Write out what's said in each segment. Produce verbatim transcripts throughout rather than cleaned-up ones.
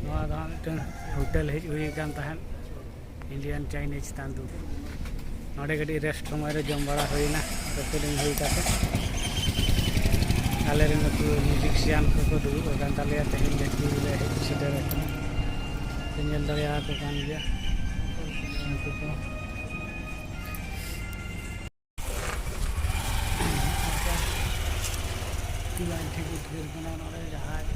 ᱱᱚᱣᱟ ᱫᱚ ᱦᱟᱸᱜ ᱢᱤᱫᱴᱟᱝ ᱦᱳᱴᱮᱞ ᱦᱮᱡ ᱦᱩᱭ ᱟᱠᱟᱱ ᱛᱟᱦᱮᱸᱫ, ᱤᱱᱰᱤᱭᱟᱱ ᱪᱟᱭᱱᱤᱡᱽ ᱛᱟᱱᱫᱩᱨ᱾ ᱱᱚᱰᱮ ᱠᱟᱹᱴᱤᱡ ᱨᱮᱥᱴ ᱥᱚᱢᱚᱭ ᱨᱮ ᱡᱚᱢ ᱵᱟᱲᱟ ᱦᱩᱭᱱᱟ, ᱨᱮᱠᱚᱨᱰᱤᱝ ᱦᱩᱭ ᱠᱟᱛᱮ᱾ ᱟᱞᱮᱨᱮᱱ ᱱᱩᱠᱩ ᱢᱤᱣᱡᱤᱠᱥᱤᱭᱟᱱ ᱠᱚᱠᱚ ᱫᱩᱲᱩᱵ ᱟᱠᱟᱱ ᱛᱟᱞᱮᱭᱟ᱾ ᱛᱮᱦᱮᱧ ᱡᱟᱹᱠᱤ ᱞᱮ ᱦᱮᱡ ᱥᱮᱴᱮᱨ ᱟᱠᱟᱱᱟ, ᱯᱮ ᱧᱮᱞ ᱫᱟᱲᱮᱭᱟᱠᱚ ᱠᱟᱱ ᱜᱮᱭᱟ ᱱᱩᱠᱩ ᱠᱚ᱾ ᱞᱟᱭᱤᱱ ᱴᱷᱤᱠ ᱩᱫᱽᱜᱟᱹᱨ ᱠᱟᱱᱟ ᱱᱚᱰᱮ ᱡᱟᱦᱟᱸᱭ᱾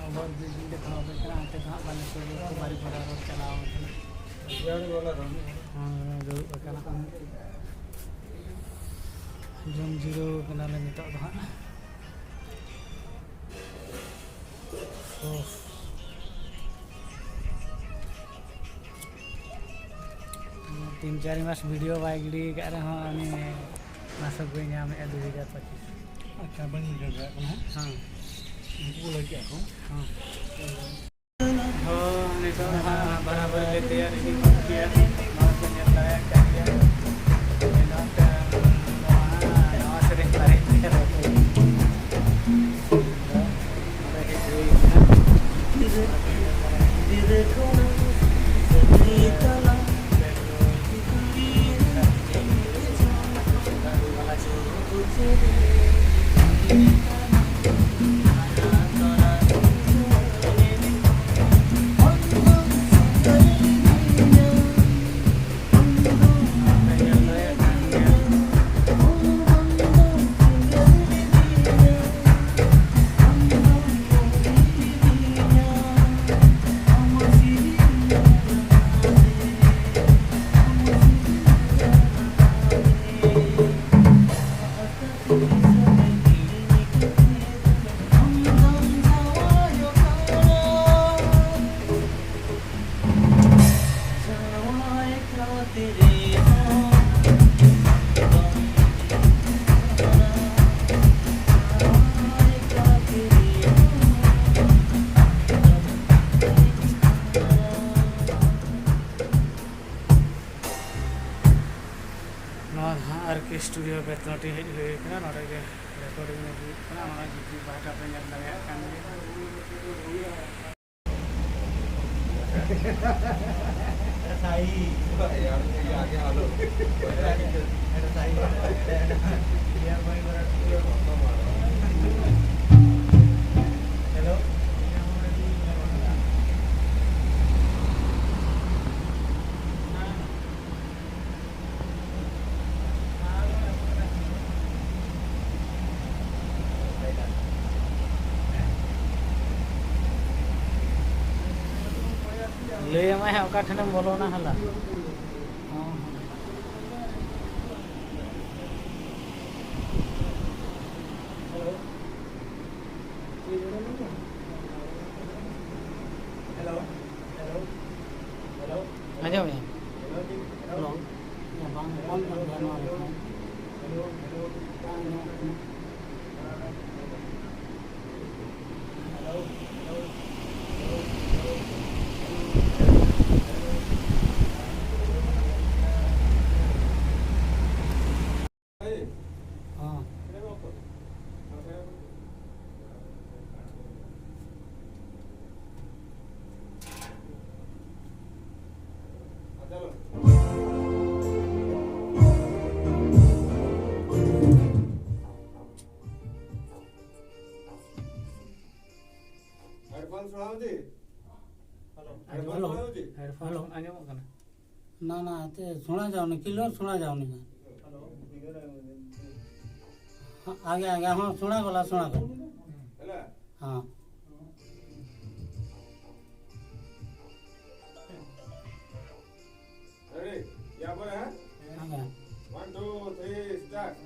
ᱚᱵᱚᱨ ᱵᱨᱤᱡᱽ ᱤᱧ ᱫᱮᱠᱷᱟᱣ ᱟᱯᱮ ᱠᱟᱱᱟ, ᱚᱱᱛᱮ ᱫᱚ ᱦᱟᱸᱜ ᱵᱟᱞᱮ ᱥᱩᱨ ᱨᱮ ᱵᱟᱨᱤᱯᱟᱫᱟ ᱨᱳᱰ ᱪᱟᱞᱟᱣ ᱟᱠᱟᱱᱟ᱾ ᱦᱮᱸ, ᱫᱩᱲᱩᱵ ᱟᱠᱟᱱᱟ᱾ ᱡᱚᱢ ᱡᱤᱨᱟᱹᱣ ᱠᱟᱱᱟᱞᱮ ᱱᱤᱛᱚᱜ ᱫᱚ ᱦᱟᱸᱜ᱾ ᱳᱦ᱾ ᱛᱤᱱ ᱪᱟᱨ ᱢᱟᱥ ᱵᱷᱤᱰᱤᱭᱳ ᱵᱟᱭ ᱜᱤᱰᱤ ᱟᱠᱟᱫ ᱨᱮᱦᱚᱸ ᱩᱱᱤ ᱢᱟᱥᱚᱠ ᱵᱟᱭ ᱧᱟᱢᱮᱫᱼᱟ ᱫᱩ ᱦᱟᱡᱟᱨ ᱯᱚᱸᱪᱤᱥ᱾ ᱟᱪᱪᱷᱟ, ᱵᱟᱹᱧ ᱵᱩᱡᱷᱟᱹᱣ ᱫᱟᱲᱮᱭᱟᱜ ᱠᱟᱱᱟ ᱦᱟᱸᱜ᱾ ᱦᱮᱸ᱾ ᱩᱱᱠᱩ ᱠᱚ ᱞᱟᱹᱭ ᱠᱮᱫᱼᱟ ᱠᱚ᱾ ᱦᱮᱸ᱾ ᱦᱳᱭ, ᱱᱤᱛᱚᱜ ᱫᱚ ᱦᱟᱸᱜ ᱵᱟᱨᱟᱵᱟᱨᱤ ᱞᱮ ᱛᱮᱭᱟᱨ ᱤᱫᱤ ᱜᱚᱫ ᱠᱮᱜᱼᱟ᱾ ᱱᱚᱣᱟ ᱯᱮ ᱧᱮᱞ ᱫᱟᱲᱮᱭᱟᱜ ᱠᱟᱱ ᱜᱮᱭᱟ᱾ ᱱᱚᱣᱟ ᱯᱮ, ᱱᱚᱣᱟ ᱦᱟᱸᱜ ᱱᱟᱣᱟ ᱥᱮᱨᱮᱧ ᱵᱟᱨᱦᱮ ᱛᱮᱭᱟᱨ ᱟᱠᱟᱱᱟ᱾ ᱱᱚᱰᱮ ᱦᱮᱡ ᱦᱩᱭ ᱠᱟᱱᱟ᱾ ᱱᱚᱣᱟ ᱫᱚ ᱦᱟᱸᱜ ᱟᱨ ᱠᱮ ᱥᱴᱩᱰᱤᱭᱳ ᱵᱮᱛᱱᱚᱴᱤ ᱦᱮᱡ ᱦᱩᱭ ᱟᱠᱟᱱᱟ᱾ ᱱᱚᱰᱮ ᱜᱮ ᱨᱮᱠᱚᱨᱰᱤᱝ ᱦᱩᱭᱩᱜ ᱠᱟᱱᱟ᱾ ᱱᱚᱣᱟ ᱡᱩᱫᱤ ᱯᱟᱦᱴᱟ ᱯᱮ ᱧᱮᱞ ᱫᱟᱲᱮᱭᱟᱜ ᱠᱟᱱ ᱜᱮᱭᱟ᱾ ᱞᱟᱹᱭ ᱟᱢᱟᱭ ᱦᱟᱸᱜ ᱚᱠᱟ ᱴᱷᱮᱱᱮᱢ ᱵᱚᱞᱚᱱᱟ ᱦᱟᱞᱟ᱾ ᱦᱚᱸ, ᱦᱚᱸ᱾ ᱟᱸᱡᱚᱢᱮᱜᱼᱟ? ᱦᱮᱞᱳ᱾ ᱵᱟᱝ, ᱵᱟᱝ ᱜᱟᱱᱚᱜᱼᱟ ᱱᱤᱛᱚᱝ᱾ ᱵᱟᱝ ᱟᱸᱡᱚᱢᱚᱜ ᱠᱟᱱᱟ᱾ ᱦᱚᱸ᱾ ᱦᱮᱰᱯᱷᱳᱱ ᱥᱟᱱᱟᱣ ᱡᱤ? ᱦᱮᱞᱳ᱾ Headphone hello. ᱥᱟᱱᱟᱣ ᱡᱤ? ᱦᱮᱰᱯᱷᱳᱱ ᱟᱸᱡᱚᱢᱚᱜ ᱠᱟᱱᱟ? ନା, ନା, ଏତେ ଶୁଣାଯାଉନି, କ୍ଲିୟର ଶୁଣାଯାଉନି। ଆଜ୍ଞା, ଆଜ୍ଞା, ହଁ, ଶୁଣାଗଲା, ଶୁଣାଗଲା। ହେଲା? ହଁ। ରେଡି? ୟା ପରେ, ଆଜ୍ଞା। One, two, three, start.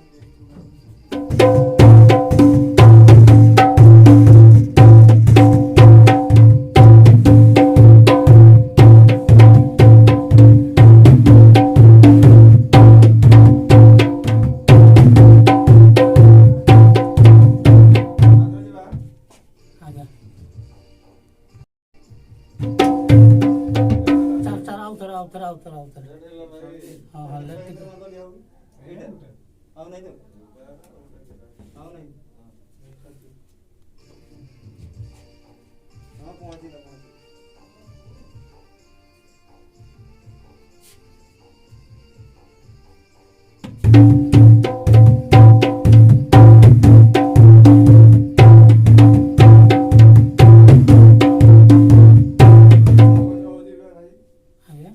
ଆଜ୍ଞା। ଚାଲ, ଚାଲ, ଆଉ ଥରେ, ଆଉ ଥରେ, ଆଉ ଥରେ, ଆଉ ଥରେ। ହଁ, ହଁ, ଲେଫ୍ଟ ଟିକେ। ଆଉ ନାହିଁ ତ? ଆଉ ନାହିଁ। ହଁ, ପହଞ୍ଚିଲା, ପହଞ୍ଚିଲା। ଆଜ୍ଞା।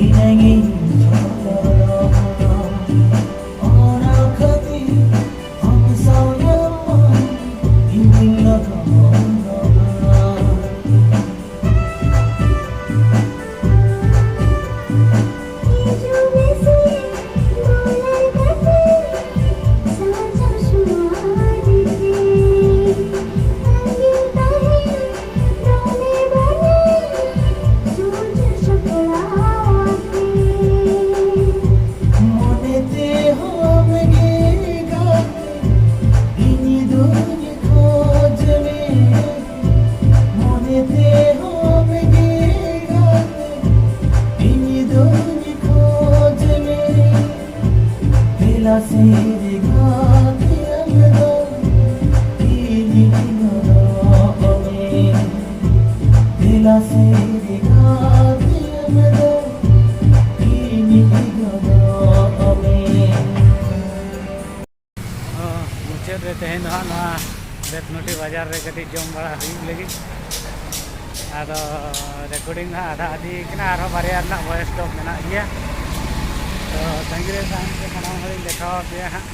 ᱤᱧᱤᱧ ᱡᱚᱛᱚᱱᱚᱜᱼᱟ, ᱚᱱᱟ ᱠᱷᱟᱹᱛᱤᱨ ᱟᱢ ᱥᱟᱶ ᱧᱟᱯᱟᱢ ᱤᱧᱤᱧ ᱞᱚᱜᱚᱱᱚᱜᱼᱟ᱾ ᱦᱤᱡᱩᱜ ᱢᱮᱥᱮ ᱫᱩᱞᱟᱹᱲ ᱜᱟᱛᱮ, ᱥᱟᱡᱟᱣ ᱥᱚᱢᱟᱡᱽ ᱨᱮ᱾ ᱥᱟᱺᱜᱤᱧ ᱛᱟᱦᱮᱸ ᱫᱚᱢᱮ ᱵᱟᱹᱲᱤᱡ, ᱥᱩᱨ ᱥᱟᱯᱲᱟᱣ ᱟᱛᱮ᱾ ᱢᱚᱱᱮ ᱛᱮᱦᱚᱸ ᱟᱢᱜᱮ ᱜᱟᱛᱮ, ᱤᱧ ᱫᱩᱧ ᱠᱷᱚᱡᱽ ᱢᱮ᱾ ᱢᱚᱱᱮ ᱛᱮᱦᱚᱸ ᱟᱢᱜᱮ ᱜᱟᱛᱮ, ᱤᱧ ᱫᱩᱧ ᱠᱷᱚᱡᱽ ᱢᱮ᱾ ᱫᱮᱞᱟ ᱥᱮ ᱜᱟᱛᱮ ᱟᱢ ᱫᱚ, ᱤᱧᱤᱡ ᱜᱚᱱᱚᱜ ᱢᱮ᱾ ᱫᱮᱞᱟ ᱥᱮ ᱜᱟᱛᱮ ᱟᱢ ᱫᱚ, ᱤᱧᱤᱡ ᱜᱚᱱᱚᱜ ᱢᱮ᱾ ᱚ, ᱢᱩᱪᱟᱹᱫ ᱨᱮ ᱛᱮᱦᱮᱧ ᱫᱚ ᱦᱟᱸᱜ ᱱᱚᱣᱟ ᱵᱮᱛᱱᱚᱴᱤ ᱵᱟᱡᱟᱨ ᱨᱮ ᱠᱟᱹᱴᱤᱡ ᱡᱚᱢ ᱵᱟᱲᱟ ᱦᱩᱭᱩᱜ ᱞᱟᱹᱜᱤᱫ᱾ ᱟᱫᱚ ᱨᱮᱠᱚᱨᱰᱤᱝ ᱫᱚ ᱦᱟᱸᱜ ᱟᱫᱷᱟ ᱟᱫᱷᱤ ᱠᱟᱱᱟ, ᱟᱨᱦᱚᱸ ᱵᱟᱨᱭᱟ ᱨᱮᱱᱟᱜ ᱵᱷᱚᱭᱮᱥ ᱫᱚ ᱢᱮᱱᱟᱜ ᱜᱮᱭᱟ᱾ ᱛᱚ ᱛᱟᱺᱜᱤ ᱨᱮ ᱛᱟᱦᱮᱱ ᱯᱮ, ᱥᱟᱱᱟᱢ ᱦᱚᱲᱤᱧ ᱫᱮᱠᱷᱟᱣ ᱟᱯᱮᱭᱟ ᱦᱟᱸᱜ᱾